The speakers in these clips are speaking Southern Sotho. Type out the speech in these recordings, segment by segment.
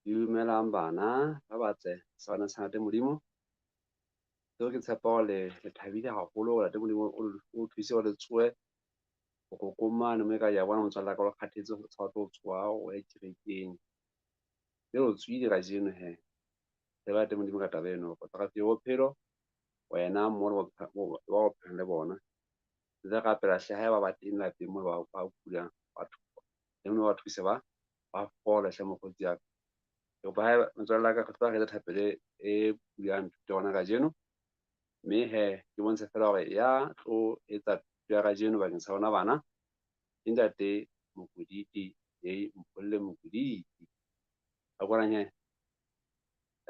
Dumelang bana ba batle sebaneng sa Ntate Modimo. Seo ke tshepa hore le thabile haholo hore Ntate Modimo o thuse hore le tsohe borokong mane moo e ka ya bona motswalle wa ka o kgathetse o sa batle ho tsoha o ye kerekeng. Jwale o tsohile kajeno hee, tseba Ntate Modimo ka taba eno hore o tla re fe bophelo, wena mmoho le bao o phelang le bona. Ntse re rapela hle haeba ba teng lapeng moo ba kulang, batho Modimo ba thuse ba fole hle mokgotsi ya ka. Ke kopa haeba motswalle wa ka re tlo re etsa thapelo e bulang thuto ya rona kajeno. Mme hee ke bontshe feela hore ya tlo etsa thuto ya kajeno bakeng sa rona bana ke Ntate Mokoditi J Mpholle Mokoditi. Ba bonang he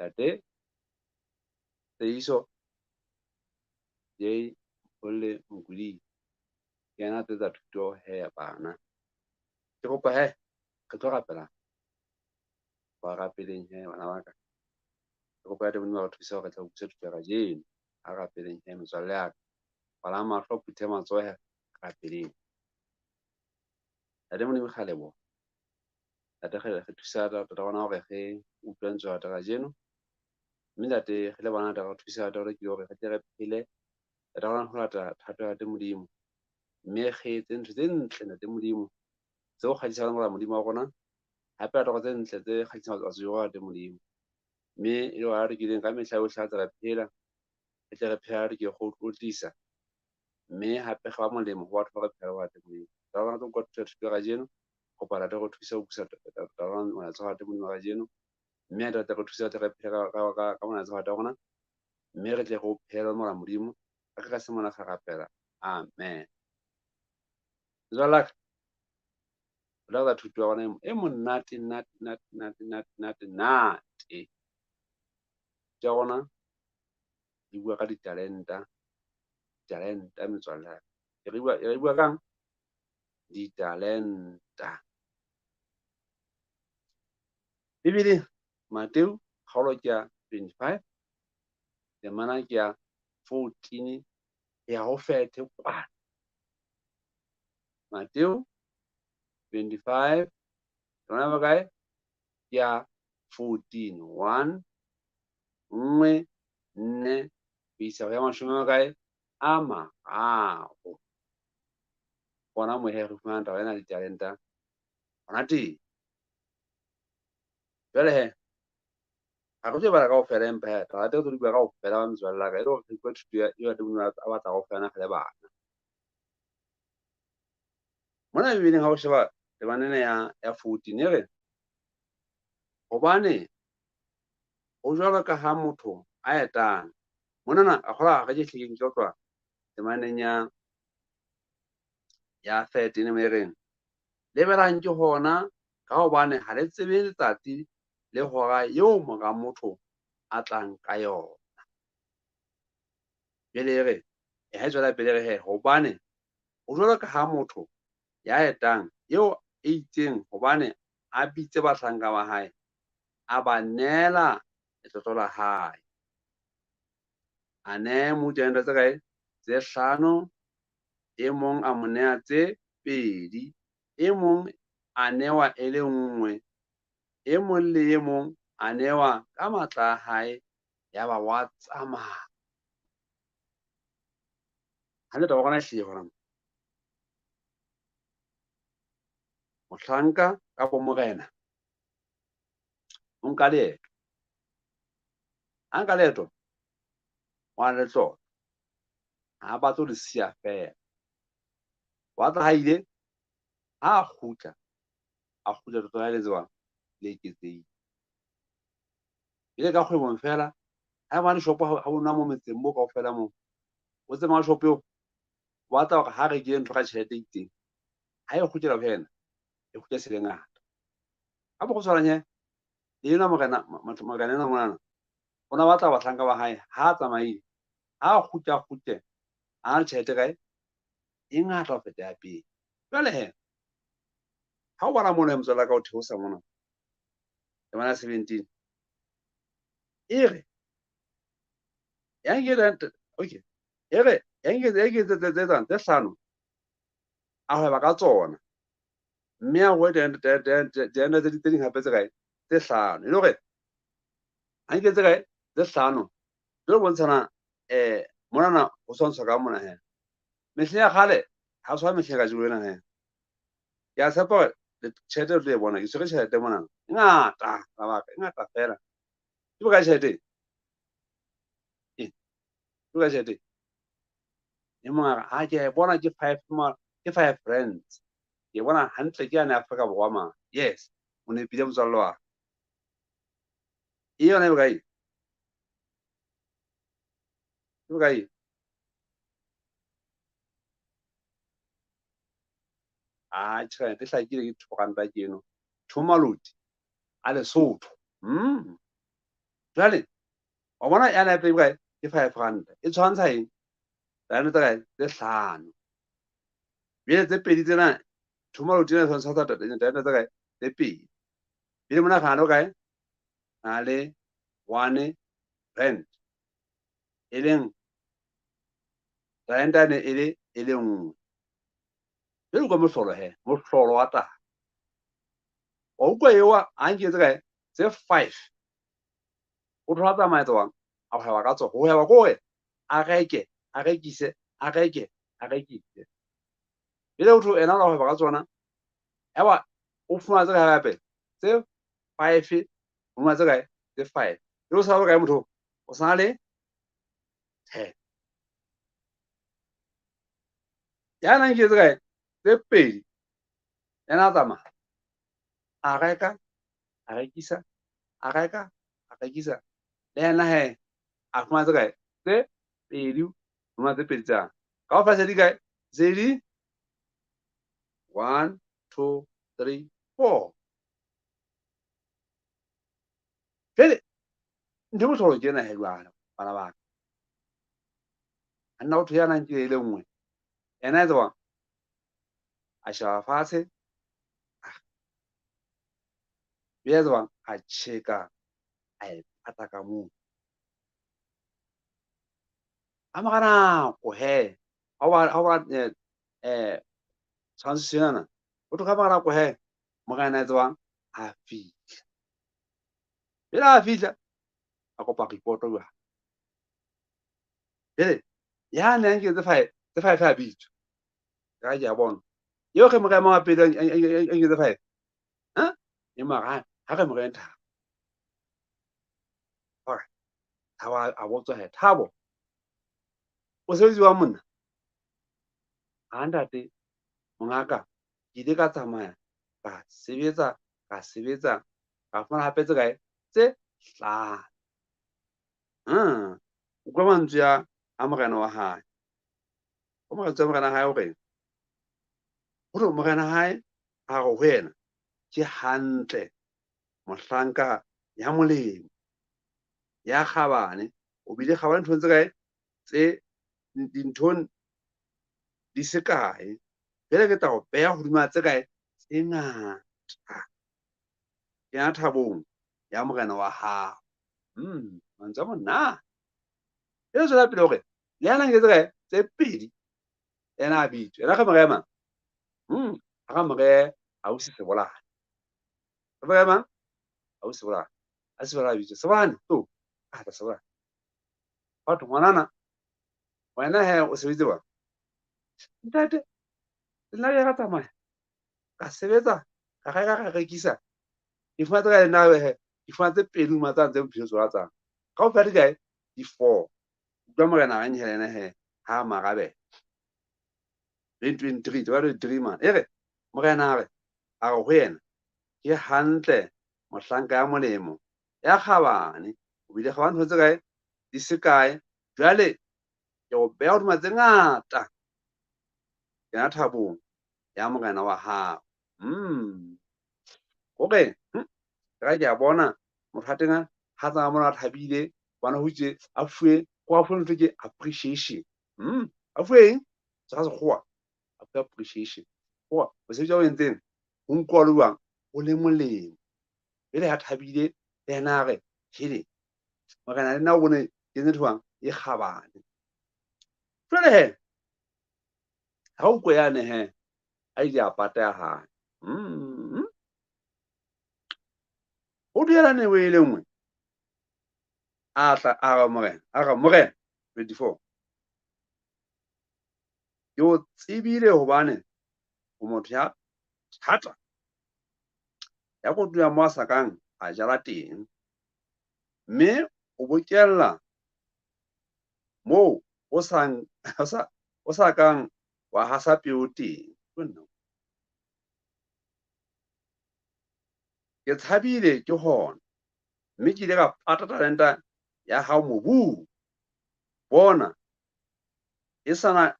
Ntate Tseiso J Mpholle Mokoditi ke yena a tlo etsa thuto he ya bana. Ke kopa he re tlo rapela ba rapeleng he bana ba ka. Ke kopa Ntate Modimo a re thuse hore re tle re utlwisise thuto ya kajeno. A rapeleng he metswalle ya ka. Kwala mahlo, phuthe matsoho he, rapeleng. Ntate Modimo re a leboha. Ntate re thusa Ntate rona hore re utlwe lentswe la Ntate kajeno. Mme Ntate re le bana Ntate re thusa Ntate hore ke hore re tle re phele Ntate rona ho latela thato ya Ntate Modimo. Mme re etse ntho tse ntle Ntate Modimo tse o kgahlisang Morena Modimo wa rona. Hape re tse ntle tse kgahlisang batswadi ba rona Ntate Modimo. Mme e le hona re kileng ka mehla yohle ha ntse re phela, re tle re phela re ke go tlotlisa. Mme hape re ba molemo ho batho ba re phela le bona Ntate Modimo. Taba rona tlo utlwa thuto ya kajeno. Kopa Ntate re thuse ho busa taba rona molaetsa wa Ntate Modimo wa kajeno. Mme Ntate re thuse re tle re phele ka molaetsa wa Ntate rona. Mme re tle re o phele Morena Modimo. Re ka se mona sa rapela. Amen. Jwale la ka, re tla thuto ya rona e monate nate nate nate nate nate nate. Thuto ya rona e bua ka ditalenta, ditalenta metswalle ya ka. E re bua kang? Ditalenta. Bibeleng Mateu kgaolo ke ya 25, temana ke ya 14 ya ho fethe kwana. Mateu 25 temana ba kae? Ke ya 14. 1 nngwe nne ho isa ho ya mashome a makae? A mararo. Bona mo he re fumana taba ena ditalenta hona teng. Jwale he ha re tlo e bala kaofela empa he taba teng re tlo di bua kaofela ba metswalle ya ka e le hore re utlwe thuto eo Ntate Modimo a batla ho fa yona re le bana. Mona Bibeleng ha o sheba temana ena ya 14 e re hobane ho jwalo ka ha motho a etang. Monana a kgola re ke hlekeng ke tloha temaneng ya 13 e reng lebelang ke hona ka hobane ha le tsebe letsatsi le hora eo mora motho a tlang ka yona. Jwale e re ha e tswela pele re he hobane ho jwalo ka ha motho ya etang eo e itseng hobane a bitse bahlanka ba hae a ba neela letlotlo la hae. A nehe mo ditalenta tse kae? Tse hlano, e mong a mo neha tse pedi, e mong a newa e le nngwe, e mong le e mong a newa ka matla a hae, yaba wa tsamaya. Hantle taba rona e hlile hona mo. Mohlanka kapo morena o nka leeto. Ha nka leeto, wa letlotlo. Ha ba tlo le siya feela. Wa tla ha ile, ha a kgutla, a kgutla letlotlo la hae le tsebang le eketsehile. Ile ka kgwebong feela, ha e bane shopo ha bona mo metseng mo kaofela moo. O tseba shopo eo, o batla hore ha rekile ntho ka tjhelete e itseng, ha e kgutlela ho yena, e kgutla se le ngata. Ka mokgwa o tshwanang he, le enwa morena, morena enwa monana, o na batla bahlanka ba hae, ha a tsamaile, ha a kgutla, a kgutle, a na le tjhelete kae? E ngata ho feta ya pele. Jwale he, ha o bona mona motswalle wa ka o theosa mona, temana 17, e re, ya nke okay, e re, ya nke tse tsang tse hlano, a hweba ka tsona, mme a rua ditalenta tse ding hape tse kae? Tse hlano. E le hore ha nke tse kae? Tse hlano. Jwale bontshana monana ho tshwantshwa ka mona he. Mehleng ya kgale ha tshwana mehleng ya kajeno ena he. Ke a tshepa hore tjhelete le tlo e bona. Ke tshwere tjhelete monana. E ngata, bana ba ka, e ngata feela. Ke bokae tjhelete e? Ke bokae tjhelete e? E mong a re, ha ke a e bona ke five ke five rands. Ke e bona hantle ke yane Afrika Borwa mane. Yes, o nepile motswalle wa ka. E yona e bokae? E bokae? Ah, tjhelete e hlakile ke two ranta ke eno. Thomalodi a Lesotho. Jwale wa bona yana ya pele bokae? Ke five ranta. E tshwantsha eng? Ranta tse kae? Tse hlano. Jwale tse pedi tsena thomalodi ena e tshwantsha ranta tse kae? Tse pedi. Pele mona re na le bokae? Na le one rand. E leng ranta ne e le e le nngwe. Jwale utlwa mohlolo he, mohlolo wa taba. Wa utlwa eo a nke tse kae? Tse five. O thola tsamaya tswang a hweba ka tsona. Ho hweba ke hore a reke, a rekise, a reke, a rekise. Jwale ho thwe ena o la hweba ka tsona. Eba o fumana tse kae hape? Tse five, o fumana tse kae? Tse five. Jwale o sala bokae motho? O sana le ten. Ya nang ke tse kae? Tse pedi. Yena a tsamaya. A reka, a rekisa, a reka, a rekisa. Le yena he, a fumana tse kae? Tse pedi, fumana tse pedi tsana. Kaofela se di kae? Se di 1, 2, 3, 4. Jwale, ntho e bohlokwa ke ena he jwale, bana ba ka. A nna ho thwe ya nang ke e le nngwe. Yena e tsebang, a sheba fatshe, ya tsebang, a tjheka, a e pata ka moo. A mora nako he, ha o ba tshwantsho senana, ho thwe ka mora nako he, morena ya tsebang, a fihla. Pele a fihla, a kopa report jwale. Jwale, ya ne a nketse five, tse five a bitswa. Ka ke a bona. Eo re morena wa pele a nketse five. Ha? E mara ha re morena Thabo. Hore Thabo a botswa he, Thabo, o sebetsi wa monna? Ha ntate, mongaka, ke ile ka tsamaya, ka sebetsa, ka sebetsa, ka fumana hape tse kae? Tse hlano. Utlwa mantswe a morena wa hae. O mantswe a morena hae o reng? Hore morena hae a re ho yena, ke hantle mohlanka ya molemo, ya kgabane. O bile kgabane nthong tse kae? Tse dinthong di se kae. Jwale ke tla o beha hodima tse kae? Tse ngata. Kena thabong ya morena wa hao. Mantswe a monna. E tswela pele hore le yena nke tse kae? Tse pedi. Yena a bitswe. Yena re mo rema. Ha re mo re ausi Sebolane. Re mo rema ausi Sebolane. A Sebolane a bitswe. Sebolane, to. A tla Sebolane. Batho ngwanana, wena he o sebeditse jwang? Ntate, nna ke ka tsamaya. Ka sebetsa, ka reka, ka rekisa. Ke fumana tse kae nna he? Ke fumana tse pedi hodima tsane tse bophelo tsona tsane. Kaofela di kae? Di four. Utlwa morena a reng yena he, ha a marabe. 23, 23 man. E re, morena a re, a re ho yena, ke hantle mohlanka ya molemo, ya kgabane. O bile kgabane ntho tse kae? Di se kae. Jwale, ke o beha hodima tse ngata. Kena thabong ya morena wa hao. Hore, ke ke a bona motho a teng ha tsamaya mona a thabile, hobane ho itse a fuwe, ko a fuwe ntho ke appreciation. A fuwe eng? Tsa sekgowa, a fuwe appreciation. Hore mosebetsi wa o entseng, ho nkuwa le jwang, o le molemo. Jwale ha thabile, le yena a re, hele, morena le nna o bone ke entse ntho jwang, e kgabane. Jwale he, ha o utlwe yane he, a ile a pata ya hae. Ho O duela neo e le nngwe. A tla a re morena, a re morena 24. Ke o tsebile hobane o motho ya thata, ya kotula mo a sa kang a jala teng, mme o bokella moo o sa kang wa hasa peo teng. Ke tshabile ke hona, mme ke ile ka pata talenta ya hao mobung. Bona, e sa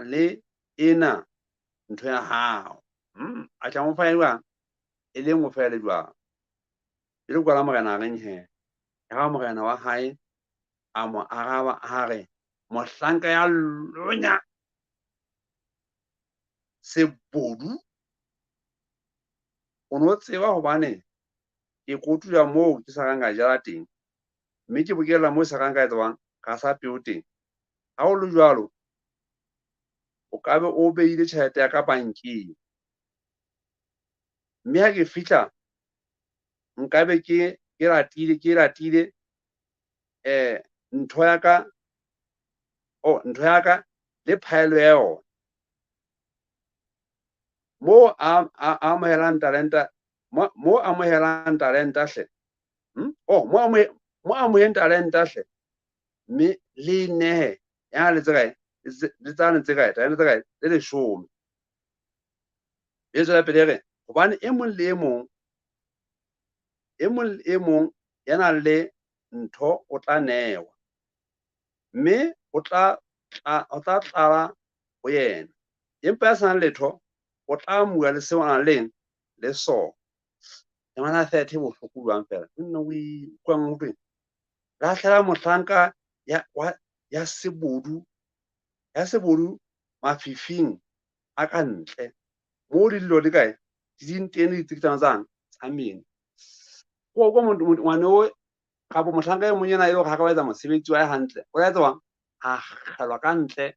le ena ntho ya hao. A tla mo fa jwang? E le nngwe feela jwang? E le kwala morena a reng he? Ya morena wa hae a mo araba a re, mohlanka ya lonya, sebodu, o no tseba hobane ke kotula moo ke sa kang ka jala teng, mme ke bokella moo sa kang ka etswang ka sa peo teng. Ha ho le jwalo, o ka be o beile tjhelete ya ka bankeng, mme ha ke fihla nkabe ke latile ntho ya ka le phaello ya yona. Mo a amohelang talenta, mo amohelang talenta hle. Mo amoheng talenta hle, mme le nehe ya le tse kae, le tsane tse kae, talenta tse kae, tse 10. E tswela pele re, hobane e mong le e mong, e mong ya nang le ntho o tla newa, mme o tla tlala ho yena. Empa ya senang letho o tla amuha le seo a nang leng le sona. Temana 30 bohloko jwang fela. Nna o utlwang ho thweng? Lahlela mohlanka ya sebodu mafifing a ka ntle, moo dillo di kae, di dintene di tsikitsana tsang tsa meno. Ko ngwane o kapa mohlanka e mong ena e le hore ha ka ba etsa mosebetsi wa hae hantle, o la etsa jwang? A kgelwa ka ntle.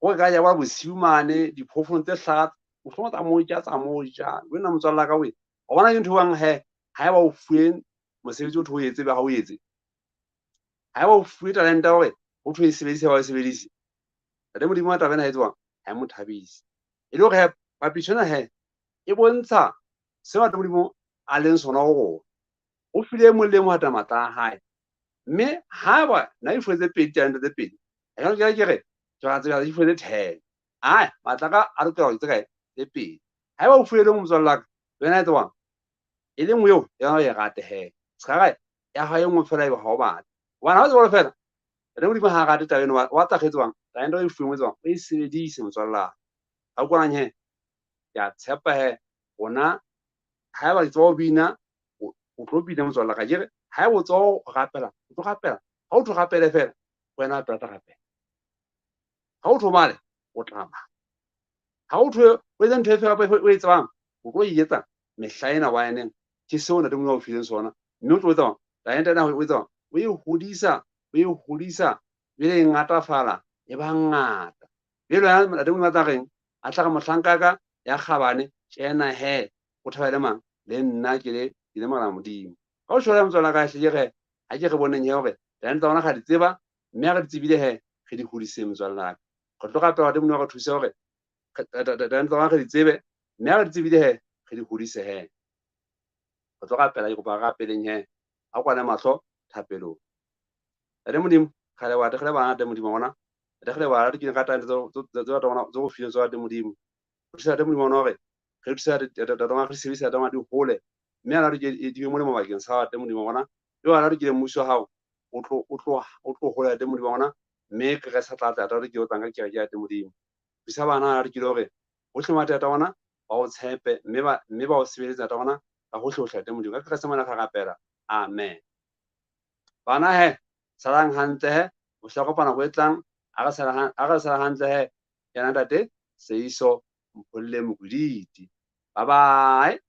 O ka ya wa bosiu mane diphoofolong tse hlaha, mohlomong tsa mo ja. Wena motswalla ka we, o bona ke ntho e bang he, ha eba o fuwe mosebetsi o thwe o etse, be ha o etse. Ha eba o fuwe talenta hore o thwe e sebedise, ba o sebedise. Ntate Modimo wa taba ena ha e tswang, ha e mo thabise. E le hore he, papiso ena he, e bontsha seo Ntate Modimo a leng sona ho rona. O file e mong le e mong hata matla a hae. Mme ha eba nna ke fuwe tse pedi, talenta tse pedi, ke re, ke tseba ke fuwe tse 10. Ai, matla ka a lokela hore tse kae? Tse pedi. Ha eba o fuwe le motswalle wa ka, wena e tswang? E le nngwe eo, yona o e rate he. Ska re, ya hao e nngwe fela ebe ha o batle. Hobane ha o tseba fela, Ntate Modimo ha a rate taba eno, wa tla kgetswang, talenta o e fuweng o tswang, o e sebedise motswalle wa ka. Ha o kwanang he, ke a tshepa he, rona ha eba ke tseba ho bina, o tlo bina motswalle wa ka. Ke re, ha eba o tseba ho rapela, o tlo rapela. Ha o tlo rapele fela, wena o tla rapela. Ha o tlo bale, o tla bala. Ha o tlo o etsa ntho e fela o e tsebang, o tlo e etsa mehla ena wa eneng. Ke seo Ntate Modimo a o fileng sona. Mme o tlo etsa jwang? Talenta ena o etsa jwang? O e hodisa, jwale e ngatafala, e ba ngata. Jwale wena Ntate Modimo a tla reng? A tla re mohlanka ka ya kgabane, tjena he, o thabele mang? Le nna ke le morena Modimo. Ka ho tjho motswala ka hle ke re, ha ke re boneng he hore talenta tsa rona ra di tseba, mme ha re di tsebile he, re di hodise motswalle wa ka. Re tlo rapela Ntate Modimo a re thuse hore talenta tsa rona re di tsebe, mme ha re di tsebile he, re di hodise he. Re tlo rapela, ke kopa re rapeleng he. A kwale mahlo thapelong. Ntate Modimo, re leboha, re leboha Ntate Modimo rona. Re leboha re ke ka talenta tse tse go fileng tsona Ntate Modimo. Re thusa Ntate Modimo rona hore re thusa Ntate rona re sebedisa Ntate rona di hole. Mme ana re ke di be molemo bakeng sa Ntate Modimo rona. Le wena re ke mmuso wa hao o tlo hola Ntate Modimo rona, mme ke re sa tla tla re ke o tlang ka kereke ya Ntate Modimo. Thusa bana re ke hore hohle mo Ntate rona ba o tshepe, mme ba o sebeletse Ntate rona ka hohle hohle Ntate Modimo. Ka Kreste mona re rapela. Amen. Bana he, salang hantle he, ho hla kopana go e tlang, a re sala hantle he. Ke nna Ntate Seiso Mpholle Mokwiditi. Bye bye.